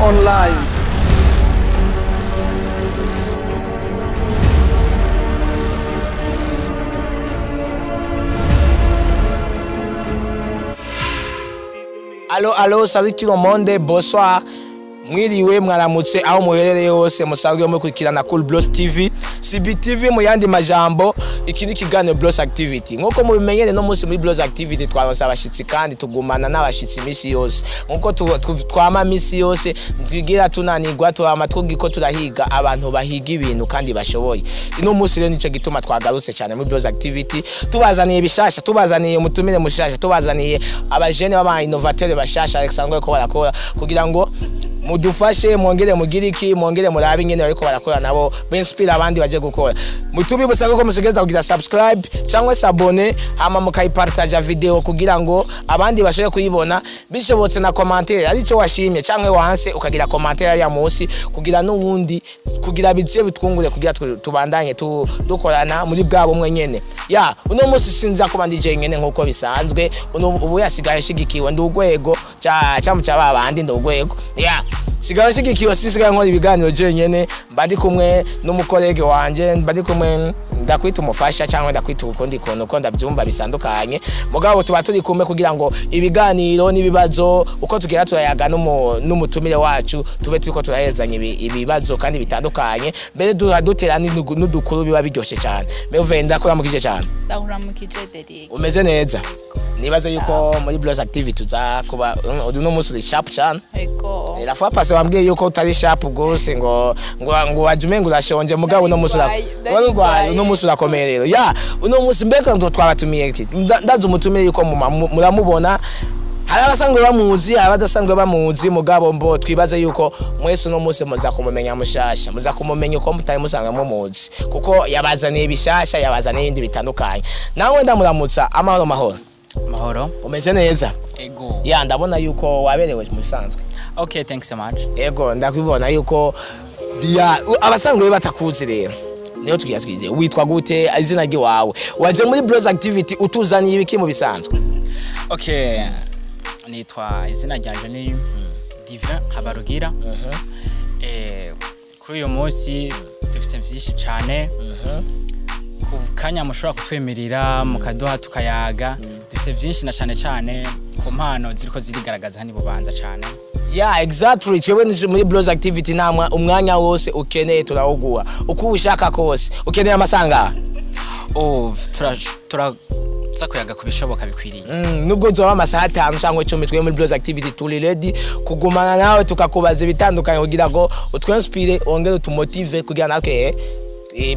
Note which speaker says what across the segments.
Speaker 1: Online.
Speaker 2: Allo, allo, salut tout le monde, bonsoir. Mwiriwe, mwaramutse aho muherereye hose musanzwe mukurikirana Cool Bros TV, CBTV mu yandi majambo. Iki ni kiganiro Bros Activity. Nkuko mubimenyere, no munsi muri Bros Activity twaronse abashitsi kandi tugumana n'abashitsi misi yose. Nkuko twama misi yose twigira tunanirwa, twama twugiko turahiga abantu bahiga ibintu kandi bashoboye. Ino munsi rero nico gituma twagarutse cyane muri Bros Activity, tubazaniye bishasha, tubazaniye umutumire mushasha, tubazaniye abajene b'aba innovateur bashasha Alexandre ko barakora kugira ngo mudufashe, mwongere mugire iki, mwongere murabe ingene bariko barakora nabo binspire abandi baje gukora. Mutubibutsa ko musigeza kugira subscribe cyangwa s'abonner, hama mukayipartaja video kugira ngo abandi bashobore kuyibona. Bishobotse na commentaire arico washimye cyangwa wanse, ukagira commentaire ya munsi kugira n'uwundi, kugira bize bitwungure, kugira tubandanye dukorana muri bwa bumwe nyene. Ya uno munsi sinza kuba ndi nyene nkuko bisanzwe. Uno ubu yasigaye shigikiwe, ndi urwego ca ca babandi, ndi urwego ya sigaye shigikiwe. Sinsigaye nkora ibiganiro jenyene, mba ndi kumwe n'umukolege wanje, mba ndi kumwe, ndakwita umufasha cyangwa ndakwita ukundi kuntu uko ndabyumva bisandukanye, mugabo tuba turi kumwe kugira ngo ibiganiro n'ibibazo uko tugera turayaga n'umutumire wacu tube turiko turahezanya ibibazo kandi bitandukanye, mbere dutera n'udukuru biba biryoshe cyane. Meuve, ndakuramukije cyane.
Speaker 3: Ndakuramukije, Derek.
Speaker 2: Umeze neza? Nibaze yuko muri Bros Activity tuza kuba uno munsi uri sharp cyane.
Speaker 3: Ego.
Speaker 2: La fois passée wambwiye yuko utari sharp gose, ngo waje umenga urashonje, mugabo uno munsi warugwaye, uno munsi urakomeye rero. Ya uno munsi mbega ngo twabatumiye iki? Ndazi umutumire yuko muramubona, hari abasanzwe bamuzi, abadasanzwe bamuzi, mugabo mbo twibaze yuko mwese uno munsi muza kumumenya mushasha, muza kumumenya uko mutari musanga mumuzi, kuko yabazaniye ibishasha, yabazaniye ibindi bitandukanye. Nawe ndamuramutsa, amahoro mahoro.
Speaker 4: Mahoro.
Speaker 2: Umeze neza?
Speaker 4: Ego.
Speaker 2: Ya ndabona yuko waberewe mu bisanzwe.
Speaker 4: Okay, thanks so much.
Speaker 2: Ego, ndakubona yuko ya abasanzwe batakuzi rero niyo tugira twize witwa gute, izina ry'iwawe, waje muri Bros Activity utuzaniye ibiki mu bisanzwe?
Speaker 4: Okay, nitwa, izina ryanje ni Divin Habarugira. Kuri uyu munsi dufise vyinshi cane. Ku kanya mushobora kutwemerera mukaduha tukayaga, dufise vyinshi na cane cane ku mpano ziriko zirigaragaza hano i Bubanza cane.
Speaker 2: Yeah, exactly. Twebwe ni muri Bros Activity namwe umwanya wose ukeneye turawuguha. Uko ushaka kose. Ukeneye amasanga?
Speaker 4: Oh, tura za kuyaga ku bishoboka bikwiriye.
Speaker 2: Nubwo zoba amasaha 5 cyangwa 10, twebwe muri Bros Activity turi ready kugumana nawe tukakubaza ibitandukanye kugira ngo utwinspire, wongere utumotive kugira natwe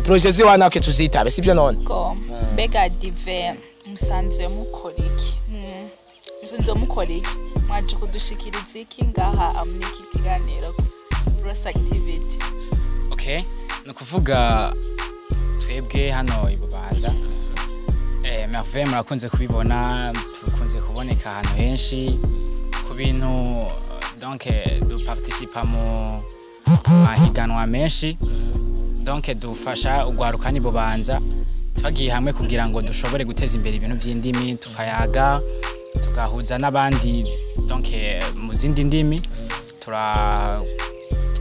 Speaker 2: projet ziwa natwe tuzitabe, sibyo none?
Speaker 3: Ego. Mbega Dive, musanzwe mukora iki? Musanzwe mukora iki? Mwaje kudushikiriza iki ngaha muri iki kiganiro Bros Activity?
Speaker 4: Okay, ni ukuvuga twebwe hano i Bubanza, Merveille, murakunze kubibona, tukunze kuboneka ahantu henshi ku bintu, donc duparticipa mu mahiganwa menshi, donc dufasha ugwaruka ni Bubanza. Twagiye hamwe kugira ngo dushobore guteza imbere ibintu by'indimi, tukayaga, tugahuza n'abandi, donc mu zindi ndimi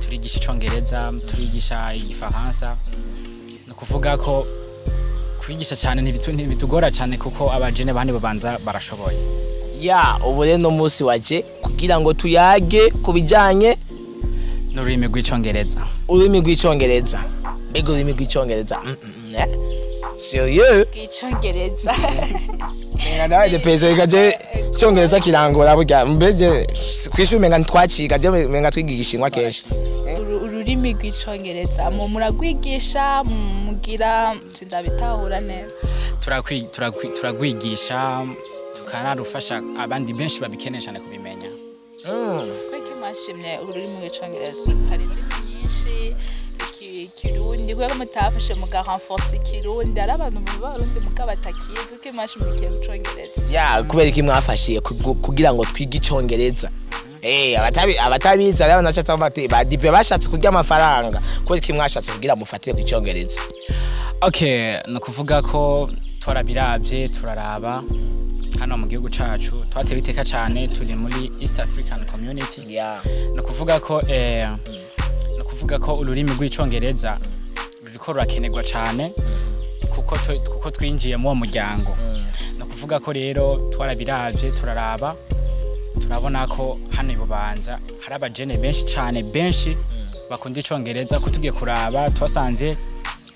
Speaker 4: turigisha icongereza, turigisha igifaransa. Ni ukuvuga ko kwigisha cyane ntibitugora cyane kuko abajene bandi Bubanza barashoboye.
Speaker 2: Ya ubu rero no munsi waje kugira ngo tuyage ku bijanye
Speaker 4: n'ururimi rw'icongereza.
Speaker 2: Ururimi rw'icongereza. Mbega ururimi rw'icongereza? Sérieux?
Speaker 3: Bw'icongereza.
Speaker 2: Menga nawe de pese gaje icongereza kirangora burya, mbeje kwishuri menga ntitwaciga, je menga twiga igishinwa kenshi.
Speaker 3: Ururimi rw'icongereza mu muragwigisha, mugira, sindabitahura neza.
Speaker 4: Turagwigisha tukanarufasha abandi benshi babikeneye cyane kubimenya.
Speaker 3: Kuki mwashimye ururimi rw'icongereza? Hari indimi nyinshi, ikirundi, kubera ko mutafashe muga renforce ikirundi, ari abantu mu Barundi muga batakizi, kuki mwashimikiye ku congereza?
Speaker 2: Ya kubera iki mwafashiye kugira ngo twige icongereza? Abatabizi rero nacha bati ba dipe bashatse kurya amafaranga, kubera iki mwashatse kugira mufatire ku icongereza?
Speaker 4: Okay, ni ukuvuga ko twarabiravye, turaraba Hano mu gihugu cacu twatewe iteka cyane, turi muri East African Community. Ni ukuvuga ko ururimi rw'Icongereza ruriko rurakenerwa cyane kuko twinjiye muri uwo muryango. Ni ukuvuga ko rero twarabiravye, turaraba, turabona ko hano i Bubanza hari abajene benshi cyane, benshi bakunda Icongereza, ko tugiye kuraba twasanze,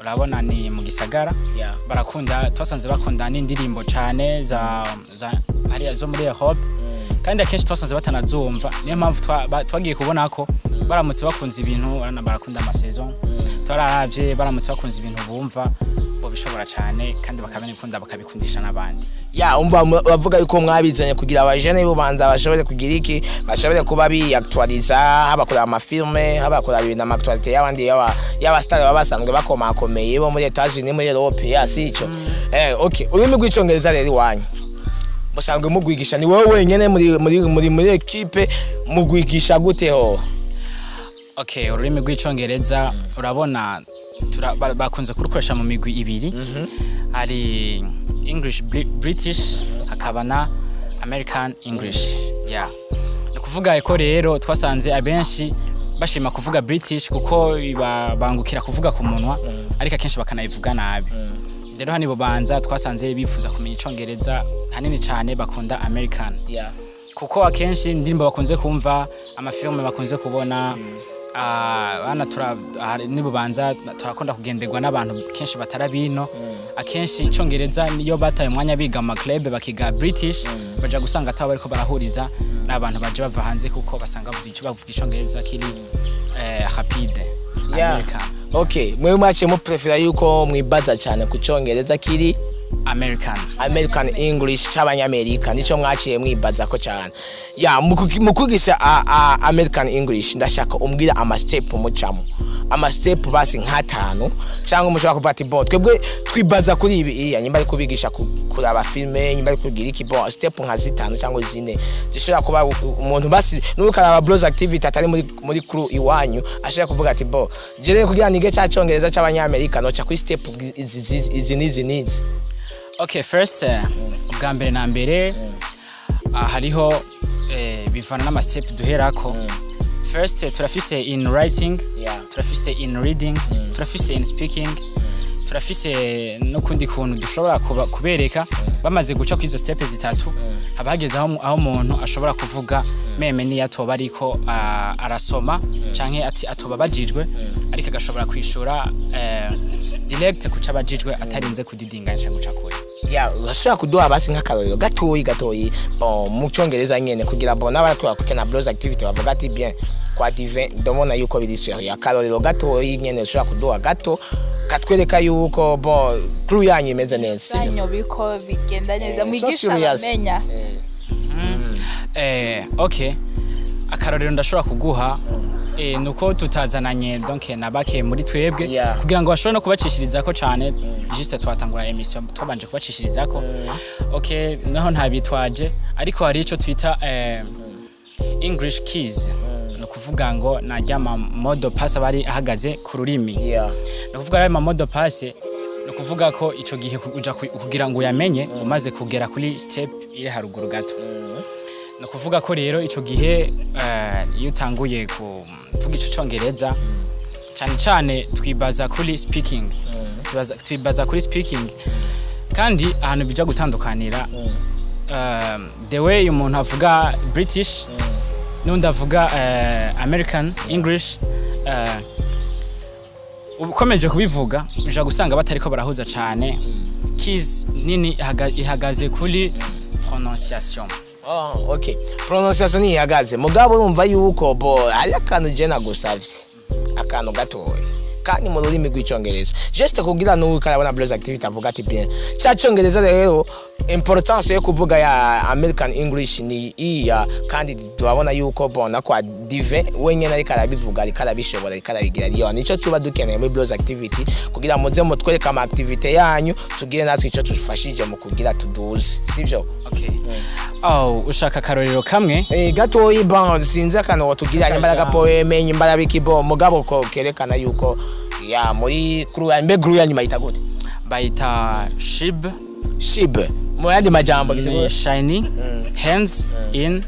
Speaker 4: urabona ni mu gisagara, barakunda, twasanze bakunda n'indirimbo cyane za hariya zo muri Europe, kandi akenshi twasanze batanazumva. Niyo mpamvu twagiye kubona ko baramutse bakunze ibintu, urabona barakunda ama saison, twararavye baramutse bakunze ibintu bumva bobishobora cyane, kandi bakabikunda, bakabikundisha n'abandi.
Speaker 2: Ya, umva, bavuga yuko mwabizanye kugira abajene b'Ububanza bashobore kugira iki, bashobore kuba biyaktualiza, haba kuraba ama films, haba kuraba ibintu, ama actualité y'abandi, y'aba star baba basanzwe bakomakomeye bo muri Etats-Unis, muri Europe, ya si ico. Okay, ururimi rw'Icongereza rero iwanyu musanzwe mugwigisha, ni wowe wenyene muri équipe, mugwigisha gute ho?
Speaker 4: Okay, ururimi rw'Icongereza, urabona bakunze kurukoresha mu migwi ibiri: hari English British, hakaba na American English. Yeah, ni ukuvuga ko rero twasanze abenshi bashima kuvuga British kuko bangukira kuvuga ku munwa, ariko akenshi bakanayivuga nabi. Rero hano i Bubanza twasanze bifuza kumenya Icongereza hanini cyane bakunda American, kuko akenshi indirimbo bakunze kumva, ama films bakunze kubona. Bana nibubanza turakunda kugenderwa n'abantu kenshi batarabino. Akenshi Icongereza niyo bataye umwanya biga mu club, bakiga British, baja gusanga atabo bariko barahuriza n'abantu baje bava hanze, kuko basanga bavuze icyo bavuga Icongereza kiri rapide. American.
Speaker 2: Okay, mwe mwaciye muprefera yuko mwibaza cyane ku Cyongereza kiri
Speaker 4: American.
Speaker 2: American English c'Abanyamerika, nico mwaciye mwibaza ko cyane. Ya, mu kwigisha American English, ndashaka umbwira ama step mucamo, ama step basi nk'atanu, cyangwa mushobora kuvuga ati: "Bon, twebwe twibaza kuri ibi." Iya nyimba ari kubigisha kuraba filme, nyimba ari kugira iki, bon, step nka zitanu cyangwa zine zishobora kuba umuntu basi n'ukaraba Bros Activity atari muri crew iwanyu ashobora kuvuga ati: "Bon, jere kugira nige ca Cyongereza c'Abanyamerika noca kuri step izi izi izi n'izi n'izi."
Speaker 4: Okay, first, ubwa mbere na mbere, hariho bivana n'ama step duherako. First, turafise in writing, turafise in reading, turafise in speaking, turafise n'ukundi kuntu dushobora kubereka. Bamaze guca kuri izo step zitatu, haba hageze aho umuntu ashobora kuvuga, même niyo atoba ariko arasoma canke ati atoba abajijwe, ariko agashobora kwishura direct kuca abajijwe, atarinze kudidinganya canke guca kure.
Speaker 2: Ya, urashobora kuduha basi nk'akarorero gatoyi gatoyi, bon, mu Cyongereza nyene, kugira bon n'abariko bakurikirana Bros Activity bavuga ati: "Bien, kwa Divin ndabona yuko biri sérieux." Akarorero gatoyi nyene ushobora kuduha gato katwereka yuko, bon, crew yanyu imeze neza, sivyo?
Speaker 3: Zanyu biko bigenda neza.
Speaker 2: So
Speaker 3: mwigisha
Speaker 2: serious.
Speaker 3: abamenya.
Speaker 4: Okay, akarorero ndashobora kuguha nuko tutazananye donc na bake muri twebwe kugira ngo bashobore no kubacishirizako cane. Juste twatangura émission twabanje kubacishirizako. Okay, naho ntabitwaje, ariko hari ico twita English keys. Ni ukuvuga ngo najya ma mot de passe aba ari ahagaze ku rurimi. Ni ukuvuga ayo ma mot de passe, ni ukuvuga ko ico gihe uja kugira ngo uyamenye umaze kugera kuri step iri haruguru gato. Ni ukuvuga ko rero ico gihe iyo utanguye kuvuga ico Congereza, cyane cyane twibaza kuri speaking. Twibaza kuri speaking, kandi ahantu bija gutandukanira, the way umuntu avuga British n'undi avuga American English, ukomeje kubivuga uja gusanga batariko barahuza cyane. Keys nini ihagaze kuri prononciation.
Speaker 2: Oh, okay. Prononciation ihagaze. Mugabo urumva yuko bo hari akantu je nagusavye. Akantu gatoya. Kandi mu rurimi rw'Icongereza. Juste kugira n'ubu karabona Bros Activity avuga ati: "Bien. Ca Congereza rero, importance yo kuvuga ya American English ni iya." Kandi turabona yuko, bon, na kwa Divin wenyene ariko arabivuga, ariko arabishobora, ariko arabigira. Iyo nico tuba dukeneye muri Bros Activity, kugira muze mutwereke ama activité yanyu, tugire natwe ico tufashije mu kugira tuduze. Sivyo?
Speaker 4: Okay. Oh, ushaka akarorero kamwe?
Speaker 2: Gatoyi, bon, sinzi akantu watugira, nyambara
Speaker 4: Akajambo.
Speaker 2: Poème, nyambara biki, bon, mugabo ko kerekana yuko ya muri crew ya mbe crew ya nyuma yita gute?
Speaker 4: Bayita Shib.
Speaker 2: Shib. Mu yandi majambo
Speaker 4: Ni
Speaker 2: gisigura
Speaker 4: Shiny Hands in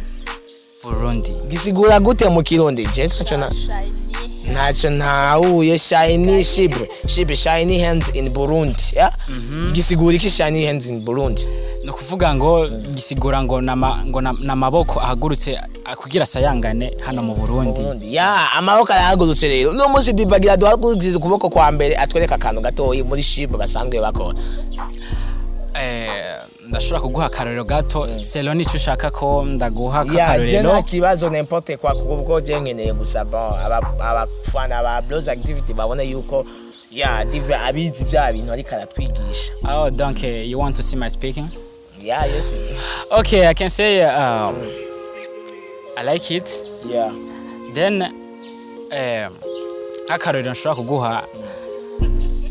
Speaker 4: Burundi.
Speaker 2: Gisigura gute mu Kirundi? Je ntaco na
Speaker 3: Shiny.
Speaker 2: Ntacyo ntahuye. Shiny Shibre, Shibre, Shiny Hands in Burundi, yeah? Gisigura iki, Shiny Hands in Burundi?
Speaker 4: Ni ukuvuga ngo gisigura ngo n'amaboko ahagurutse kugira asayangane hano mu Burundi.
Speaker 2: Burundi ya amaboko arahagurutse. Rero uno munsi Divagira duhagurukije ukuboko kwa mbere, atwereka akantu gatoyi muri Shibre basanzwe bakora.
Speaker 4: Ndashobora kuguha akarorero gato selon icyo ushaka ko ndaguha
Speaker 2: Ya, je
Speaker 4: k'akarorero.
Speaker 2: Nta kibazo, n'importe quoi, kuko je nkeneye gusa, bon, abafana ba Bros Activity babone yuko ya Dive abizi bya bintu ariko aratwigisha.
Speaker 4: Oh, donc you want to see my speaking?
Speaker 2: Yeah, yes.
Speaker 4: Okay, I can say I like it. Then nk'akarorero nshobora kuguha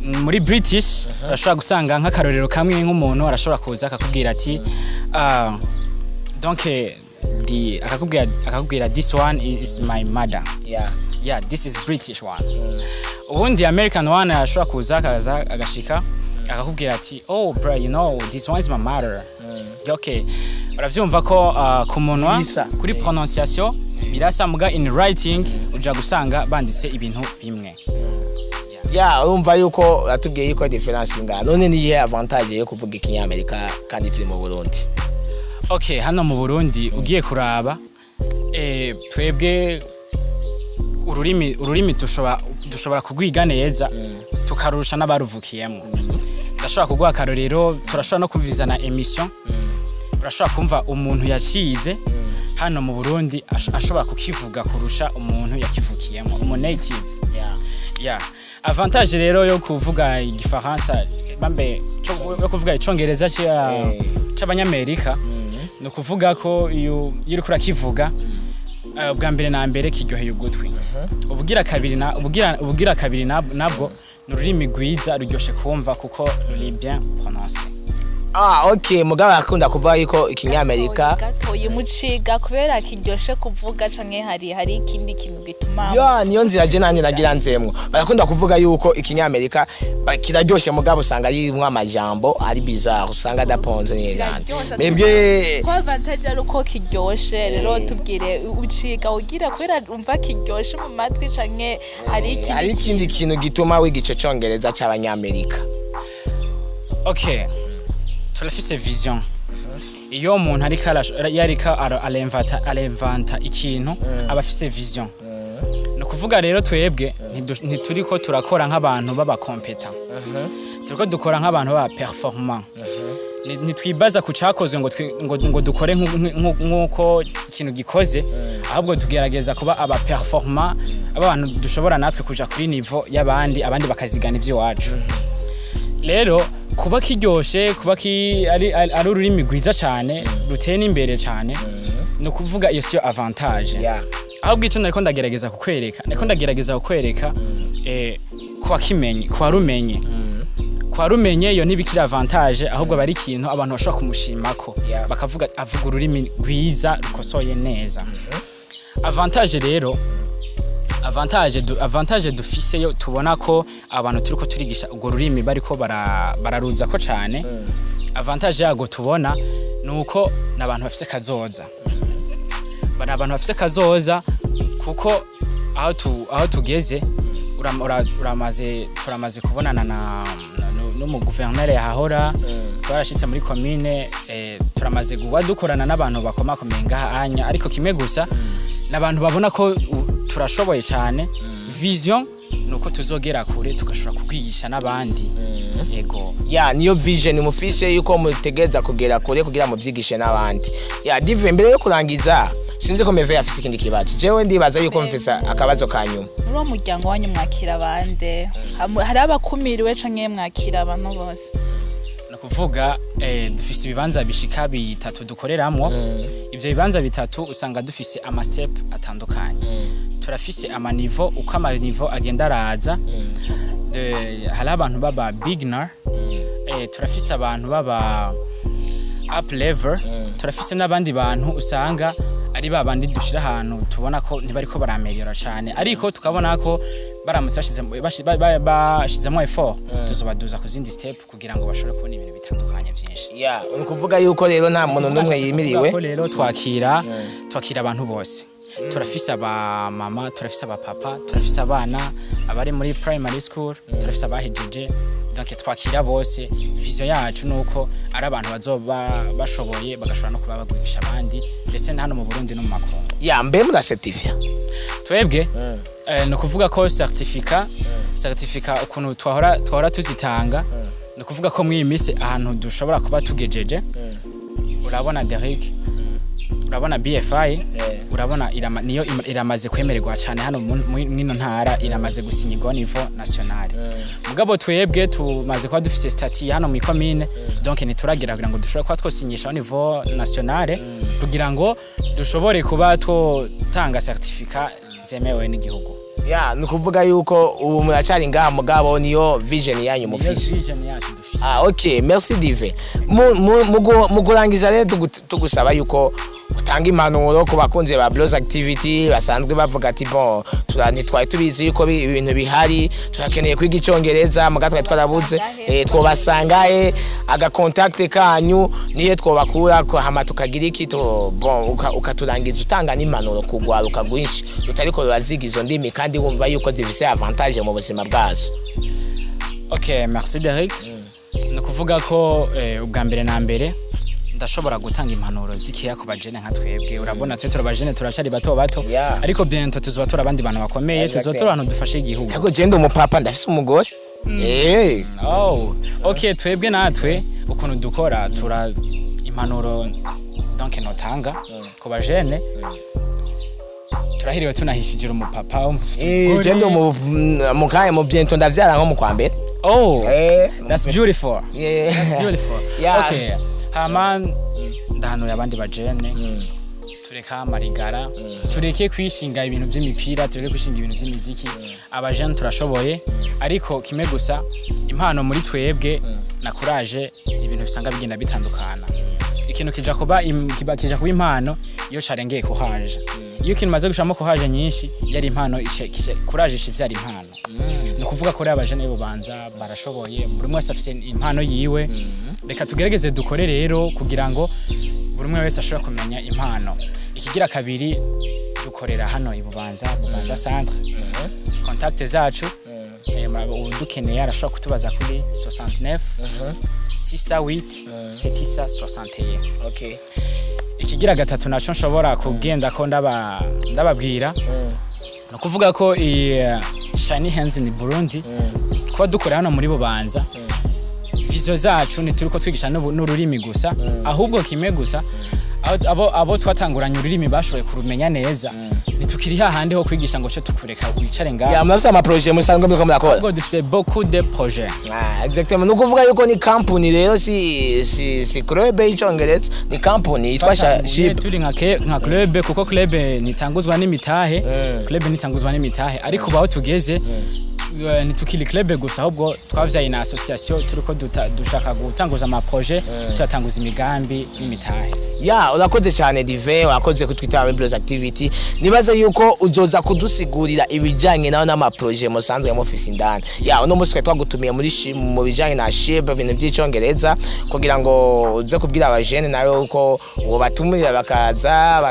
Speaker 4: muri British, urashobora gusanga nk'akarorero kamwe nk'umuntu arashobora kuza akakubwira ati donc akakubwira "This one is my mother." Yeah, this is British one. Ubundi American one arashobora kuza akaza agashika akakubwira ati "Oh bro, you know this one is my mother." Okay, uravyumva ko ku munwa
Speaker 2: Bisa.
Speaker 4: kuri prononciation birasa, muga in writing uja gusanga banditse ibintu bimwe.
Speaker 2: Ya, urumva yuko atubwiye yuko difference ingana. None ni iyihe avantage yo kuvuga ikinyamerika kandi turi mu Burundi?
Speaker 4: Okay, hano mu Burundi ugiye kuraba, twebwe ururimi dushobora kugwiga neza tukarusha n'abaruvukiyemo. Ndashobora kuguha akarorero, turashobora no kumviriza na émission, urashobora kumva umuntu yacize hano mu Burundi ashobora kukivuga kurusha umuntu yakivukiyemo, umu native. Yeah, avantage rero yo kuvuga igifaransa bambe yo kuvuga icongereza c'abanyamerika ni ukuvuga ko iyo uriko urakivuga, ubwa mbere na mbere kiryoheye ugutwi, ubugira kabiri nabwo ni ururimi rwiza ruryoshe kumva kuko ruri bien prononcé.
Speaker 2: Ah, okay, mugabo akunda kuvuga yuko ikinyamerika
Speaker 3: Gatoyi, muciga kubera kiryoshe kuvuga canke hari ikindi kintu gituma?
Speaker 2: Ya, niyo nzira je nanjye nagira nzemwo. Barakunda kuvuga yuko ikinyamerika kiraryoshe, mugabo usanga arimwo amajambo ari bizarre, usanga adaponze neza.
Speaker 3: Kiraryoshe.
Speaker 2: Mwebwe
Speaker 3: Ko avantage ari uko kiryoshe, rero tubwire, uciga ugira kubera umva kiryoshe mu matwi canke hari ikindi?
Speaker 2: Hari ikindi kintu gituma wiga ico congereza c'abanyamerika?
Speaker 4: Okay, turafise vision. Iyo umuntu ariko yariko aremvanta ikintu, aba afise vision. Ni ukuvuga rero twebwe ntituriko turakora nk'abantu b'abakompeta, turiko dukora nk'abantu b'aba performant. Ntitwibaza ku cakozwe ngo dukore nk'uko ikintu gikoze, ahubwo tugerageza kuba aba performant, abantu dushobora natwe kuja kuri niveau y'abandi, abandi bakazigana ivy'iwacu. Rero kuba kiryoshe, kuba ari ururimi rwiza cyane ruteye n'imbere cyane, ni ukuvuga iyo siyo avantage. Ahubwo icyo nariko ndagerageza kukwereka kuwa kimenye, kuwa rumenye, iyo ntibikiri avantage, ahubwo aba ari ikintu abantu bashobora kumushimako, bakavuga avuga ururimi rwiza rukosoye neza. Avantage rero, avantage dufise yo tubona ko abantu turiko turigisha urwo rurimi bariko bararuza ko cane, avantage yago tubona nuko n'abantu bafise kazoza. Bari abantu bafise kazoza kuko aho tugeze turamaze kubonana na n'umu gouverneur yahahora, twarashitse muri commune, turamaze kuba dukorana n'abantu bakomakomeye ngaha anya. Ariko kimwe gusa, n'abantu babona ko turashoboye cyane. Vision nuko tuzogera kure tugashobora kugwigisha n'abandi, yego.
Speaker 2: Ya, niyo vision mufise yuko mutegereza kugera kure kugira muvyigishe n'abandi. Ya, Dive, mbere yo kurangiza, sinzi ko Meve afise ikindi kibazo. Jewe ndibaza yuko mfise akabazo ka nyuma.
Speaker 3: Muri uwo muryango wanyu mwakira bande? Hari abakumiriwe canke mwakira abantu bose?
Speaker 4: Ni ukuvuga dufise ibibanza bishika bitatu dukoreramwo. Ivyo bibanza bitatu usanga dufise ama step atandukanye, turafise ama niveau. Uko ama niveau agenda araza, hari abantu baba beginner, turafise abantu baba up level, turafise n'abandi bantu usanga ari babandi dushira ahantu tubona ko ntibariko barameliora cane, ariko tukabona ko baramutse bashizemo effort tuzobaduza ku zindi step kugira ngo bashobore kubona ibintu bitandukanye. bitandukanye byinshi.
Speaker 2: Ya, ni ukuvuga yuko rero nta muntu n'umwe yimiriwe.
Speaker 4: Ko rero twakira abantu bose. Turafise aba mama, turafise aba papa, turafise abana abari muri primary school, turafise abahejeje. Donc twakira bose. Vision yacu nuko ari abantu bazoba bashoboye, bagashobora no kuba bagurisha abandi, ndetse na hano mu Burundi no mu makungu.
Speaker 2: Ya, mbe muracertifia?
Speaker 4: Twebwe ni ukuvuga ko certificat ukuntu twahora tuzitanga, ni ukuvuga ko mw'iyi minsi ahantu dushobora kuba tugejeje, urabona Derek, urabona BFI, urabona niyo iramaze kwemererwa cyane hano mw'ino ntara, iramaze gusinyirwa niveau national. Mugabo twebwe tumaze kuba dufise statut hano mu commune, donc ntituragira kugira ngo dushobore kuba twosinyisha au niveau national, kugira ngo dushobore kuba twotanga certificat zemewe n'igihugu.
Speaker 2: Ya, ni ukuvuga yuko ubu muracari ngaha, mugabo niyo vision yanyu
Speaker 4: Niyo
Speaker 2: mufise.
Speaker 4: vision yacu dufise.
Speaker 2: Ah, okay, merci Dive. Mu kurangiza rero, tugusaba yuko utanga impanuro ku bakunzi ba Bros Activity basanzwe bavuga ati: "Bon, ntitwari tubizi yuko ibintu bihari, turakeneye kwiga icongereza, muga twari twarabuze twobasanga he, aga contact kanyu niye twobakura ko, hama tukagira iki?" Bon, ukaturangiza utanga n'impanuro kugwaruka rwinshi rutariko ruraziga izo ndimi kandi wumva yuko zifise avantage mu buzima bwazo.
Speaker 4: Ok, merci Derek. Ni ukuvuga ko ubwa mbere na mbere ndashobora gutanga impanuro zikeya ku bajene nka twebwe. Urabona twe turabajene, turacari bato bato, ariko bientôt tuzoba turi abandi bantu bakomeye, tuzoba turi abantu dufashe igihugu.
Speaker 2: Ariko je ndi umupapa, ndafise umugore.
Speaker 4: Oh, ok, twebwe natwe ukuntu dukora, tura impanuro donc notanga ku bajene, turahiriwe tunahishijira umupapa ufise umugore.
Speaker 2: Je ndi mu kanya, mu bientôt ndavyara nko mu kwa mbere.
Speaker 4: Oh, that's beautiful. That's beautiful. Okay. Hama ndahanuye abandi bajene, tureka amarigara, tureke kwishinga ibintu by'imipira, tureke kwishinga ibintu by'imiziki. Abajene turashoboye, ariko kimwe gusa, impano muri twebwe na courage, ibintu bisanga bigenda bitandukana. Ikintu kija kuba kija kuba impano iyo carengeye courage. Iyo ikintu maze gushiramo courage nyinshi, yari impano, courage ivyara impano. Ni ukuvuga ko rero abajene bubanza barashoboye, buri umwe wese afise impano yiwe. Reka tugerageze dukore rero kugira ngo buri umwe wese ashobore kumenya impano. Ikigira kabiri, dukorera hano i Bubanza, Bubanza centre. Contact zacu, udukeneye arashobora kutubaza kuri 69 608 761. Ikigira gatatu naco nshobora kugenda ko ndababwira, ni ukuvuga ko iyi Shiny Hands in Burundi, kuba dukora hano muri Bubanza, vision zacu ntituriko twigisha n'ururimi gusa, ahubwo kimwe gusa, abo twatanguranye ururimi bashoboye kurumenya neza, ntitukiri hahandi ho kwigisha ngo cyo tukureka wicare ngaho.
Speaker 2: Ya, murafise ama projet musanzwe muriko murakora?
Speaker 4: Ahubwo dufise beaucoup de projets.
Speaker 2: Ah, exactement. Ni ukuvuga yuko ni company rero, si club y'icongereza, ni company yitwa
Speaker 4: Twatanguye
Speaker 2: Ship.
Speaker 4: turi nka club, kuko club ntitanguzwa n'imitahe, club ntitanguzwa n'imitahe. Ariko baho tugeze, ntitukiri club gusa, ahubwo twavyaye na association. Turiko dushaka gutanguza ama projet, tuyatanguza imigambi n'imitahe.
Speaker 2: Ya, urakoze cyane Dive, urakoze kutwitaba muri Bros Activity. Nibaza yuko uzoza kudusigurira ibijanye nawe n'ama projet musanzwe mufise indani. Ya, uno munsi twari twagutumiye mu bijanye na Ship, ibintu by'icongereza, kugira ngo uze kubwira abajene nawe uko uwo batumira bakaza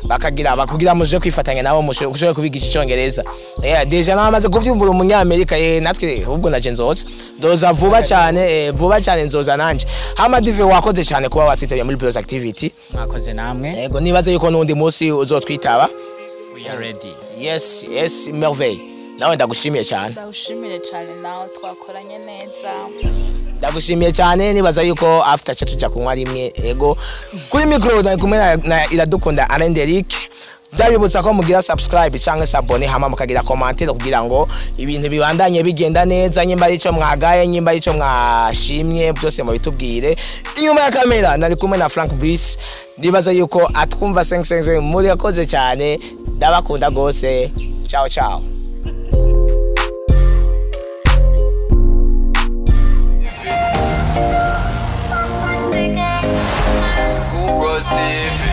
Speaker 2: bakagira bakugira muje kwifatanya nabo, mushobore kubigisha icongereza. Yeah, déjà namaze kuvyumvura umunyamerika, natwe ahubwo naje nzoza. Ndoza vuba cyane, vuba cyane nzoza nanje. Hama Dive, wakoze cyane kuba watwitabye muri Bros Activity.
Speaker 4: Mwakoze namwe.
Speaker 2: Yego, nibaze yuko n'undi munsi uzotwitaba.
Speaker 4: We are ready.
Speaker 2: Yes, Merveille. Nawe ndagushimiye cyane.
Speaker 3: Ndawushimire cyane nawe, twakoranye neza.
Speaker 2: Ndagushimiye cyane, nibaza yuko after cyo tuja kunywa rimwe. Ego, kuri micro ndari kumwe na Iradukunda Alain Derick. Ndabibutsa ko mugira subscribe cyangwa s'abonner, hama mukagira commentaire kugira ngo ibintu bibandanye bigenda neza. Nyimba ari ico mwagaye, nyimba ari ico mwashimye, byose mubitubwire. Inyuma ya kamera nari kumwe na Frank Brice, ndibaza yuko atwumva 555. Muri yakoze cyane, ndabakunda gose. Ciao ciao.
Speaker 1: Cool Bros TV.